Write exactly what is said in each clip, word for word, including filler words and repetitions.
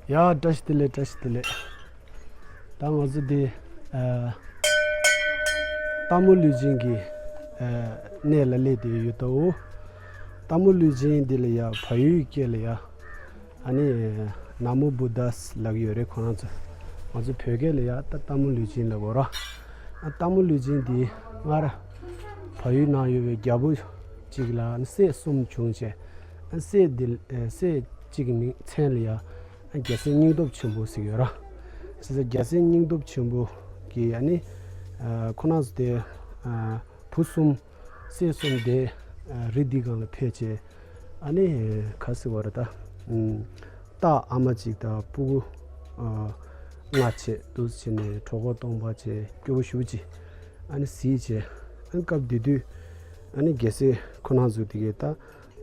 ཡ། བཀྲ་ཤིས་བདེ་ལེགས། བཀྲ་ཤིས་བདེ་ལེགས། ད་ང་ཚོ་འདི་ཨ་སྟག་མོ་ལུས་སྦྱིན་གྱི་ཨ་གནས་ལ་སླེབས་བསྡད་ཡོད་དོ། སྟག་མོ་ལུས་སྦྱིན་འདི་ལ་ཡ་བལ་ཡུལ་སྐད་ལ་ཡ་ཨ་ནི་ན་མོ་བུདྡྷ་ལབ་ཀྱི་ཡོད་རེད། ཁོ་རང་ཚོ། ང་ཚོ་བོད་སྐད་ལ་ཡ་ད་སྟག་མོ་ལུས་སྦྱིན་ལབ་དགོས་ར། ཨ་སྟག་མོ་ལུས་སྦྱིན་འདི་སྔར་བལ་ཡུལ་ནང་ཡོད་པའི་རྒྱལ་པོ་གཅིག་ལ་ཨ་ནི་སྲས་གསུམ་བྱུང་བྱས། ཨ་སྲས་འདི་ཨ་སྲས་གཅིག་གི་མིང་མཚན་ལ་ཡ་ཨ་རྒྱལ་སྲས་སྙིང་སྟོབས་ཆེན་པོ་ཟེར་ཡོད་ར། བྱས་ཙང་རྒྱལ་སྲས་སྙིང་སྟོབས་ཆེན་པོ་གིས་ཨ་ནི་ཨ་ཁོ་རང་ཚོ་དེ་ཨ་བུ་གསུམ་སྲས་གསུམ་དེ་ཨ་རི་འདི་སྒང་ལ་ཕེབས་བྱས། ཨ་ནི་ག་ཟེར་བ་རེད་ད། ཨུམ། སྟག་ཨ་མ་གཅིག་དང་སྤུ་གུ་ཨ་ལྔ་བྱས། འདུག་སེ་བྱས་ནས་གྲོད་ཁོག་སྟོང་པ་བྱས། སྐྱོ་པོ་ཞེ་པོ་ཅིག་ཨ་ནི་གཟིགས་བྱས། ཨ་ནི་སྐབས་དེ་དུས་ཨ་ནི་རྒྱལ་སྲས་ཁོ་རང་ཚོ་དེ་གས་ད་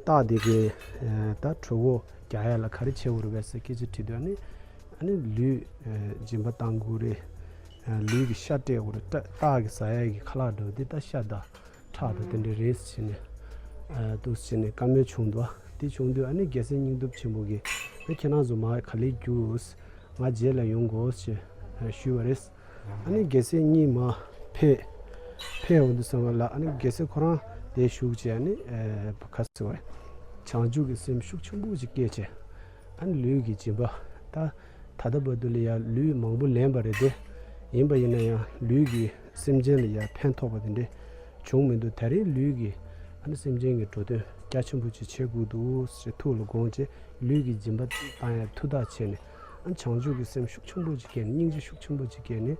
སྟག་དེ་གས་ཨ་ད་གྲོད་ཁོག་རྒྱག་ཡ་ལ་ག་རེ་བྱེད་དགོས་རེད་པས་ཟེར་སྐད་ཆ་དྲིས་དུས། ཨ་ནི་ཨ་ནི་ལུས་ཨ་སྦྱིན་པ་བཏང་དགོས་རེད། ཨ་ལུས་ཀྱི་ཤ་སྤྲད་དགོས་རེད། སྟག་སྟག་གི་ཟ་ཡ་གི་ཁ་ལག་འདྲ་བོ་དེ་ད་ཤ་དང་ཁྲག་དང་དེ་འདྲ་རེད་ཟེར་ནས། ཨ་འདུག་སེ་བྱས་ནས་བཀའ་མོལ་བྱུང་འདུག་དེ་བྱུང་དུས་ཨ་ནི་རྒྱལ་སྲས་སྙིང་སྟོབས་ཆེན་པོ་གིས་ཨ་ཁྱེད་རང་ཚོ་མར་ག་ལེར་རྒྱུགས། ང་རྗེས་ལ་ཡོང་དགོས་ཞེས་ཞུས་པ་རེད། ཨ་ནི་རྒྱལ་སྲས་གཉིས་མར་ཕེབས། ཕེབས་འོང་དུས་ཙམ་པ་ལ་ཨ་ནི་རྒྱལ་སྲས་ཁོ་རང་དེར་བཞུགས་བྱས། ཨ་ནི་ཨ་ག་ཟེར་བ་རེད། བྱང་ཆུབ་ཀྱི་སེམས་ཤུགས་ཆེན་པོ་ཅིག་སྐྱེས་བྱས། ཨ་ནི་ལུས་ཀྱི་སྦྱིན་པ་ད་ད་ལྟ་བར་དུ་ལ་ཡ་ལུས་མང་པོ་ལེན་པ་རེད་དེ། ཡིན་པ་ཡིན་ན་ཡང་ལུས་ཀྱིས་སེམས་ཅན་ལ་ཡ་ཕན་ཐོགས་པ་དེ་འདྲ་བྱུང་མི་འདུག་དེ་རིང་ལུས་ཀྱིས་ཨ་ནི་སེམས་ཅན་གྱི་འགྲོ་དོན་རྒྱ་ཆེན་པོ་ཅིག་བྱེད་དགོས་འདུག་ཞེས་ཐུགས་ལ་དགོངས་བྱས། ལུས་ཀྱི་སྦྱིན་པ་བཏང་ཡ་ཐུགས་ཐག་བཅད་ནས། ཨ་ནི་བྱང་ཆུབ་ཀྱི་སེམས་ཤུགས་ཆེན་པོ་ཅིག་སྐྱེས་ནས། སྙིང་རྗེ་ཤུགས་ཆེན་པོ་ཅིག་སྐྱེས་ནས།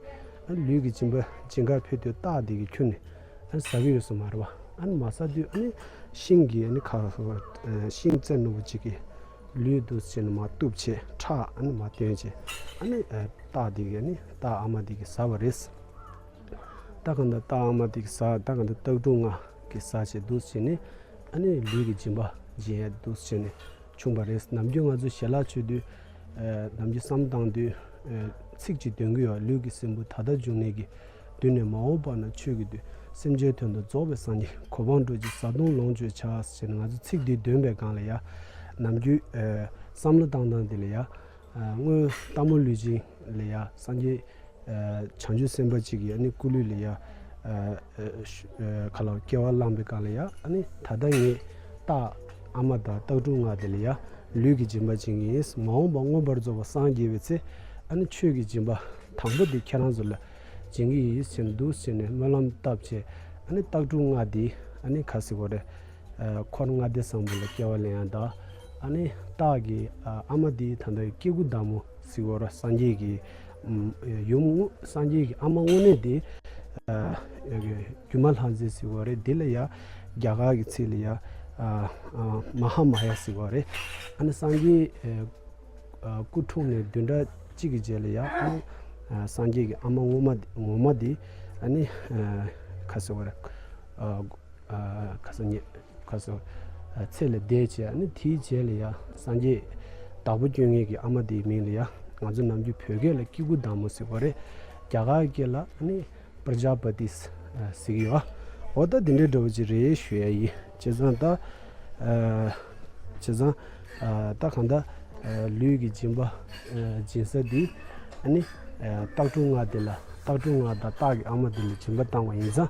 ཨ་ནི་ལུས་ཀྱི་སྦྱིན་པ་སྦྱིན་གར་ཕེབས་དུས་སྟག་དེ་གིས་ཁྱེར་ནས་ཨ་ནི་ཟ་གི་ཡོད་ས་མ་རེད་པ། ཨ་ནི་མ་ཟ་དུས་ཨ་ནི་ཤིང་གི་ཨ་ནི་ཁ་ཤིང་རྩེ་ནོར་བུ་ཅིག་གིས་ལུས་འདུག་སེ་བྱས་ནས་མར་གཏུབས་བྱས། ཁྲག་ཨ་ནི་མར་བཏོན་བྱས། ཨ་ནི་ཨ་སྟག་དེ་གིས་ཨ་ནི་སྟག་ཨ་མ་དེ་གིས་ཟ་བ་རེད། ད་གང་ལྟར་སྟག་ཨ་མ་དེ་གིས་ཟ། ད་གང་ལྟར་སྟག་ཕྲུག་ལྔ་གིས་ཟ་བྱས་འདུག་སེ་བྱས་ནས་ཨ་ནི་ལུས་ཀྱི་སྦྱིན་པ་སྦྱིན་ཡ་འདུག་སེ་བྱས་ནས་བྱུང་བ་རེད། ནམ་རྒྱུན་ང་ཚོ་ཞལ་ལག་མཆོད་དུས་ཨ་ནམ་རྒྱུན་བསམ་བློ་བཏང་དུས་ཨ་ཚིག་ཅིག་འདོན་གྱི་ཡོད། ལུས་ཀྱི་སྲིན་བུ་ད་ལྟ་འབྱུང་གནས་ཀྱི། མདུན་ནས་མ་འོངས་པ་ན་ཆོས་ཀྱི་མདུད། སེམས་ཅན་དོན་དུ་རྫོགས་པའི་སངས་རྒྱས། གོ་འཕང་བགྲོད་ཀྱི་བཟའ་བཏུང་ལོངས་སྤྱོད་བྱ། ཟེར་ནས་ང་ཚོ་ཚིག་འདི་འདོན་པའི་སྒང་ལ་ཡ། ནམ་རྒྱུན་ཨ་བསམ་བློ་བཏང་སྟངས་འདི་ལ་ཡ། ཨ་སྔོན་སྟག་མོ་ལུས་སྦྱིན་ལ་ཡ་སངས་རྒྱས་ཨ་བྱང་ཆུབ་སེམས་དཔའ་གཅིག་གིས་ཨ་ནི་སྐུ་ལུས་ལ་ཡ་ཨ་ཨ་ཨ་ཁ་ལ་སྐྱེ་བ་བླངས་པའི་སྒང་ལ་ཡ། ཨ་ནི་ད་ལྟ་ངས་སྟག་ཨ་མ་དང་སྟག་ཕྲུག་ལྔ་དེ་ལ་ཡ་ལུས་ཀྱི་སྦྱིན་པ་སྦྱིན་གྱི་ཡིན། མ་འོངས་པ་མངོན་པར་རྫོགས་པར་སངས་རྒྱས་པའི་ཚེ་ཨ་ནི་ཆོས་ཀྱི་སྦྱིན་པ་དང་པོ་འདི་ཁྱེད་རང་ཚོ་ལ་སྦྱིན་གྱི་ཡིན་ཟེར་འདུག་ཟེར་ནས་སྨོན་ལམ་བཏབ་བྱས། ཨ་ནི་སྟག་ཕྲུག་ལྔ་འདི་ཨ་ནི་ག་ཟེར་དགོས་རེད། ཨ་འཁོར་ལྔ་སྡེ་བཟང་པོ་ལ་སྐྱེ་བ་ལེན་ཡ་དང་། ཨ་ནི་སྟག་གི་ཨ་ཨ་མ་འདི་ད་ལྟ་སྐྱེ་དགུ་བདག་མོ་ཟེར་དགོས་རེད། སངས་རྒྱས་ཀྱི་ཨམ་ཡུམ་དངོས། སངས་རྒྱས་ཀྱི་ཨ་མ་དངོས་གནས་འདི་ཨ་སྒྱུ་མ་ལྷ་མཛེས་ཟེར་དགོས་རེད། འདི་ལ་ཡ་རྒྱ་གར་གྱི་ཚིག་ལ་ཡ་ཨ་ཨ་མ་ཧཱ་མ་ཡ་ཟེར་དགོས་རེད། ཨ་ནི་སངས་རྒྱས་ཨ་ཨ་སྐུ་འཁྲུངས་ནས་བདུན་ཕྲག་གཅིག་གི་རྗེས་ལ་ཡ། ཨ་ནི་ཨ་སངས་རྒྱས་ཀྱི་ཨ་མ་ངོ་མ་ངོ་མ་འདི་ཨ་ནི་ཨ་ག་ཟེར་བ་རེད། ཨ་ཨ་ག་ཟེར་ཉེ་ག་ཟེར་ཨ་ཚེ་ལས་འདས་བྱས། ཨ་ནི་དེའི་རྗེས་ལ་ཡ་སངས་རྒྱས་བདག་པོ་སྐྱོན་མཁན་གྱི་ཨ་མ་འདིའི་མིང་ལ་ཡ་ང་ཚོ་ནམ་རྒྱུན་བོད་སྐད་ལ་སྐྱེ་དགུ་བདག་མོ་ཟེར་བ་རེད། རྒྱ་གར་སྐད་ལ་ཨ་ནི་པྲ་ཇཱ་པ་ཏི་ཟེར་གྱི་ཡོད། འོ་ད་འདི་འདྲའི་འདྲ་བོ་ཅིག་རེད་ཞུ་ཡ་ཡིན། བྱས་ཙང་ད་ཨ་བྱས་ཙང་ཨ་ད་གང་ལྟར་ཨ་ལུས་ཀྱི་སྦྱིན་པ་ཨ་སྦྱིན་ས་འདི་ཨ་ནི་ཨ་སྟག་ཕྲུག་ལྔ་དེ་ལ། སྟག་ཕྲུག་ལྔ་དང་སྟག་གི་ཨ་མ་དེ་ལ་སྦྱིན་པ་བཏང་བ་ཡིན་ཙང་།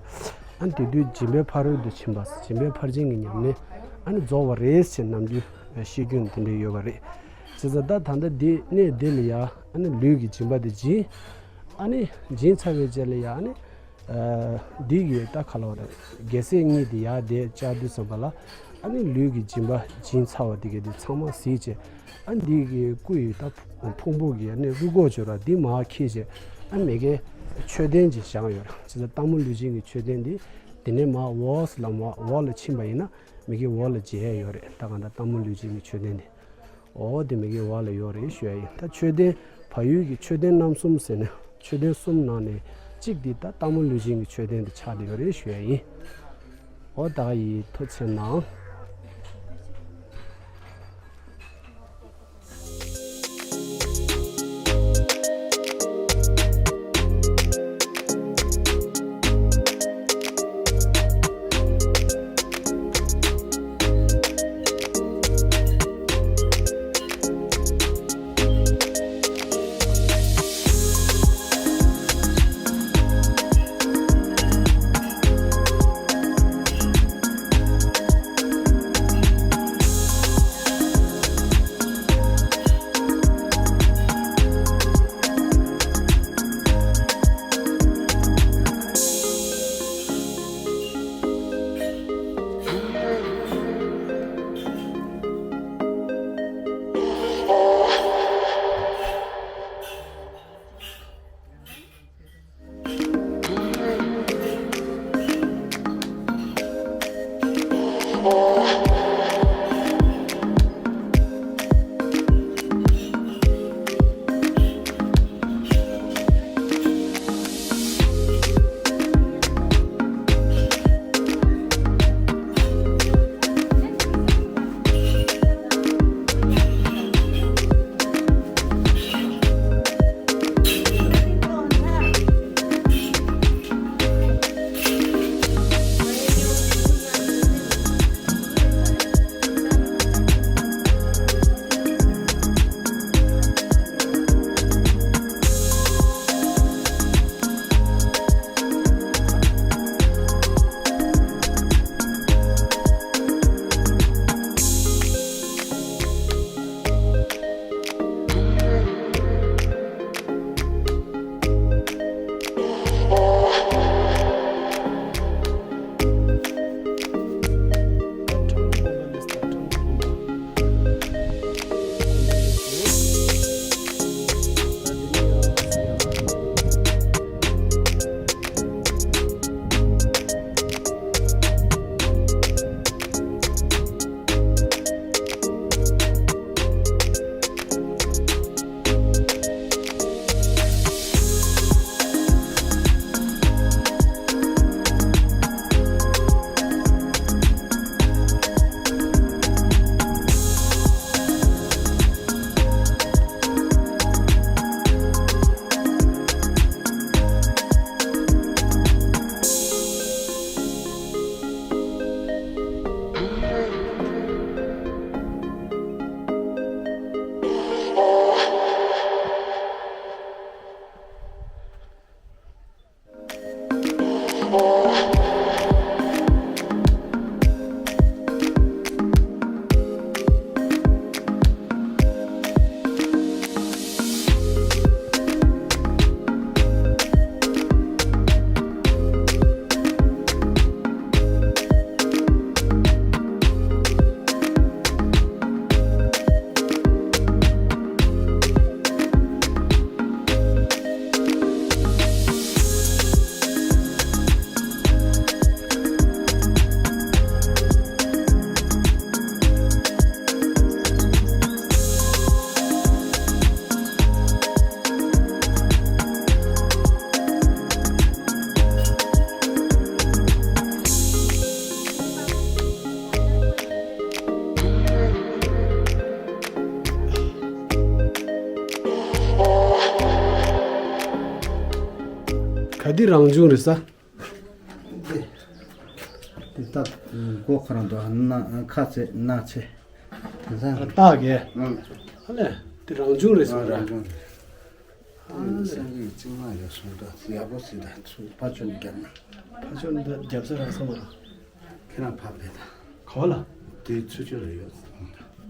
ཨ་ནི་དེ་དུས་སྦྱིན་པའི་ཕ་རོལ་ཏུ་ཕྱིན་པ། སྦྱིན་པའི་ཕར་ཕྱིན་གྱི་ཉམས་ལེན་ཨ་ནི་རྫོགས་པ་རེད་ཅེས་ནམ་རྒྱུན་ཨ་བཤད་རྒྱུན་དེ་འདྲ་ཡོད་པ་རེད། བྱས་ཙང་ད་ད་ལྟ་འདི་གནས་འདི་ལ་ཡ་ཨ་ནི་ལུས་ཀྱི་སྦྱིན་པ་དེ་སྦྱིན། ཨ་ནི་སྦྱིན་ཚར་བའི་རྗེས་ལ་ཡ་ཨ་ནི་ཨ་འདི་གི་ད་ག་ལབ་རེད། རྒྱལ་སྲས་གཉིས་དེ་ཡར་བསྡད་བཅར་དུས་ཙམ་པ་ལ། ཨ་ནི་ལུས་ཀྱི་སྦྱིན་པ་སྦྱིན་ཚར་བ་དེ་ག་དེ་ཚང་མ་གཟིགས་བྱས། ཨ་འདི་གི་སྐུ་ཡི་ད་ཕུང་པོ་གི་ཨ་ནི་རུས་ཁོག་ཅིག་ཡོད་ར། འདི་མར་ཁྱེར་བྱས། ཨ་མ་གིས་མཆོད་རྟེན་ཅིག་བཞེངས་ཡོད་ར། བྱས་ཙང་སྟག་མོ་ལུས་སྦྱིན་གྱི་མཆོད་རྟེན་འདི་འདི་ནས་མར་འོག་ལ་མར་འོག་ལ་ཕྱིན་པ་ཡིན་ན་མ་གི་འོག་ལ་མཇལ་ཡ་ཡོད་རེད། ད་གང་ལྟར་སྟག་མོ་ལུས་སྦྱིན་གྱི་མཆོད་རྟེན་འདི། འོ་དེ་མ་གི་འོག་ལ་ཡོད་རེད་ཞུ་ཡ་ཡིན། ད་མཆོད་རྟེན་བལ་ཡུལ་གྱི་མཆོད་རྟེན་རྣམ་གསུམ་ཟེར་ནས་མཆོད་རྟེན་གསུམ་ནང་ནས་གཅིག་འདི་ད་སྟག་མོ་ལུས་སྦྱིན་གྱི་མཆོད་རྟེན་དེ་ཆགས་བསྡད་ཡོད་རེད་ཞུ་ཡ་ཡིན། འོ་ད་ག་ཡིན། ཐུགས་རྗེ་གནང་། ག་འདི་རང་བྱུང་རེད་ས། འདི་འདི་ད་མགོ་ཁོ་རང་དུ་ན་ཁ་ཚེ་ན་ཚེ། དེ་ཚང་ཨ་སྟག་གེ། ཨང་། ཨ་ལས་འདི་རང་བྱུང་རེད་ཨང་སོང་ར། རང་བྱུང་རེད། ཨ་ལས། སེང་གེ་གཅིག་མ་ཡོད་སོང་ད་ཡག་པོ་སྲིད་ད་ཚུར་ཕ་ཆོས་ནས་བརྒྱབ་ན། ཕ་ཆོས་ནས་ད་བརྒྱབ་ས་རག་སོང་མ་ར། ཁྱེད་རང་ཕ་བེ་ད། ག་བ་ལ། དེའི་ཚུར་ཕྱོགས་ལ་ཡོད།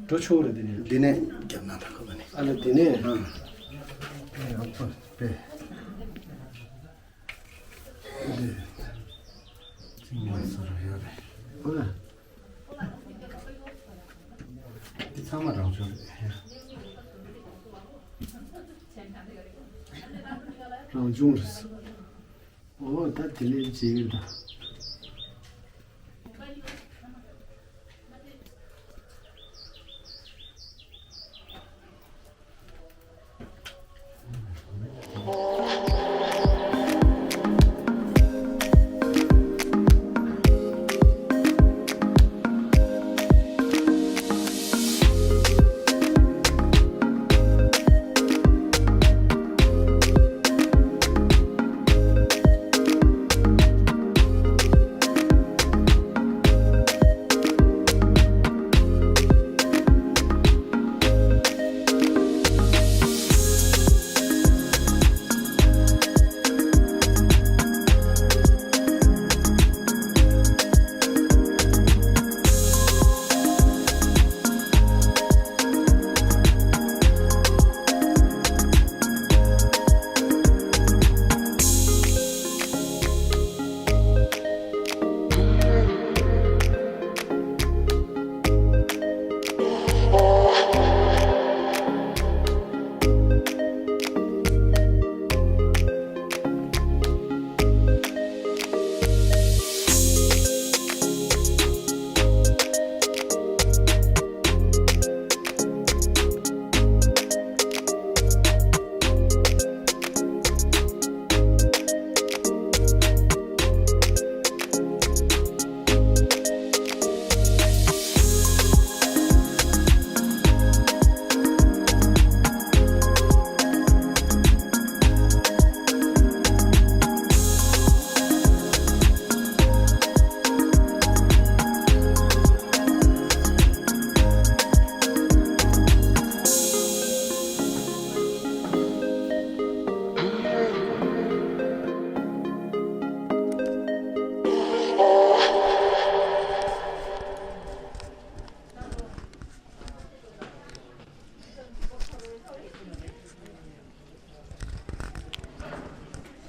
འགྲོ་ཆོག་རེད་འདི་ནས། འདི་ནས་བརྒྱབ་ན་ད་ཁོ་བ་ནས། ཨ་ལས་འདི་ནས། ཨང་། ཨེ་ཨ་ཕ་བེ། འདི་ཚང་མ་རང་བྱུང་རེད། རང་བྱུང་རེད། ཨོ་ད་དེ་ནས་བྱེད་ཡོད་ད།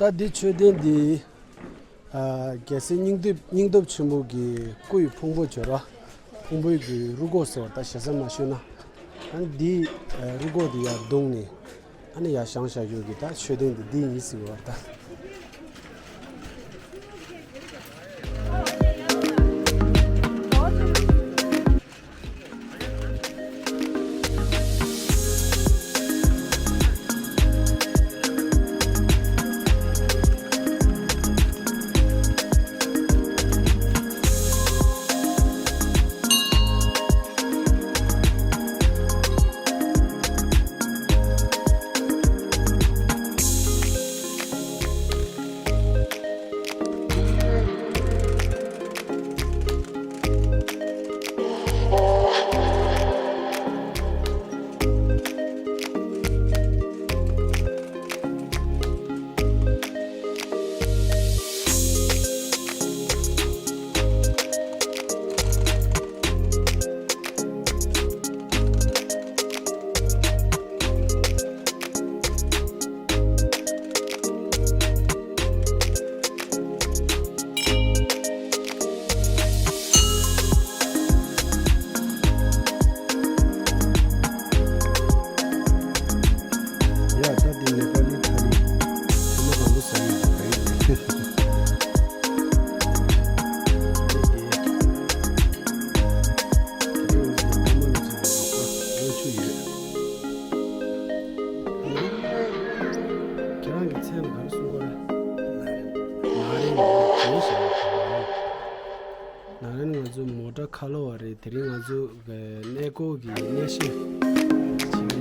ད་འདི་མཆོད་རྟེན་འདི། ཨ། རྒྱལ་སྲས་སྙིང་སྟོབས་སྙིང་སྟོབས་ཆེན་པོ་གི་སྐུ་ཡི་ཕུང་པོ་སྦྱོར་བ། ཕུང་པོའི་གི་རུས་ཁོག་ཟེར་བ་ད་ཞེ་ས་མ་ཤོད་ན། ཨ་ནི་འདི་ཨ་རུས་ཁོག་འདི་ཡར་བརྡུངས་ནས། ཨ་ནི་ཡར་བཞེངས་བཞག་རྒྱུ་གི་ད་མཆོད་རྟེན་འདི་འདི་ཡིན་ཟེར་བ་ད། ཚོ་མོ་ཊ་ཁ་ལོ་བ་རེད། དེ་རིང་ང་ཚོ་གི་གནས་སྐོར་གྱི་གནས་བཤད་བྱེད་